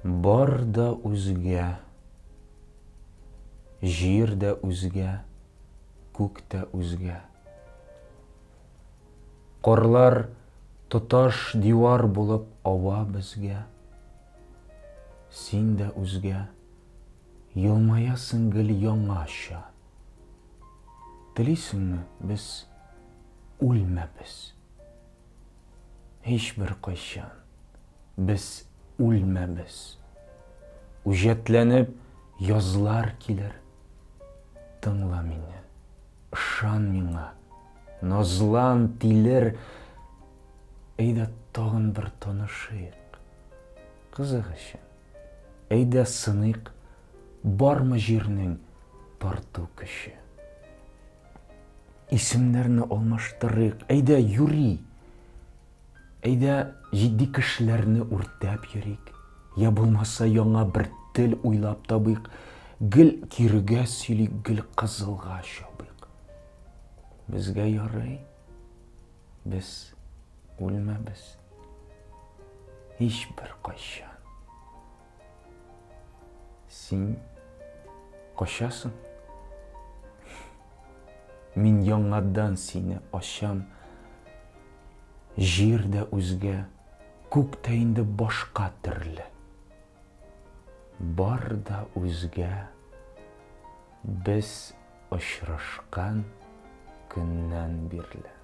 Бар да үзгә. Җир дә үзгә, күк тә үзгә. Карлар тоташ дивар булып ава безгә. Син дә үзгә, елмаясың гел яңача. Телисеңме, без үлмәбез. Һичбер кайчан без үлмәбез. Үҗәтләнеп язлар килер. Тыңла мине, ышан миңа, назлан, тилер. Әйдә тагын бер танышыйк. Кызык өчен. Әйдә сыныйк, бармы җирнең тарту көче. Исемнәрне алмаштырыйк. Әйдә, юри. Әйдә, җитди кешеләрне үртәп йөрик. Я булмаса, яңа бер тел уйлап табыйк. Гел кирегә сөйлик, гел кызылга чабыйк. Безгә ярый. Без үлмәбез. Һичбер кайчан. Син качасың? Мин яңадан сине ачам. Җир дә үзгә, күк тә инде башка төрле. Бар да үзгә. Без очрашкан көннән бирле.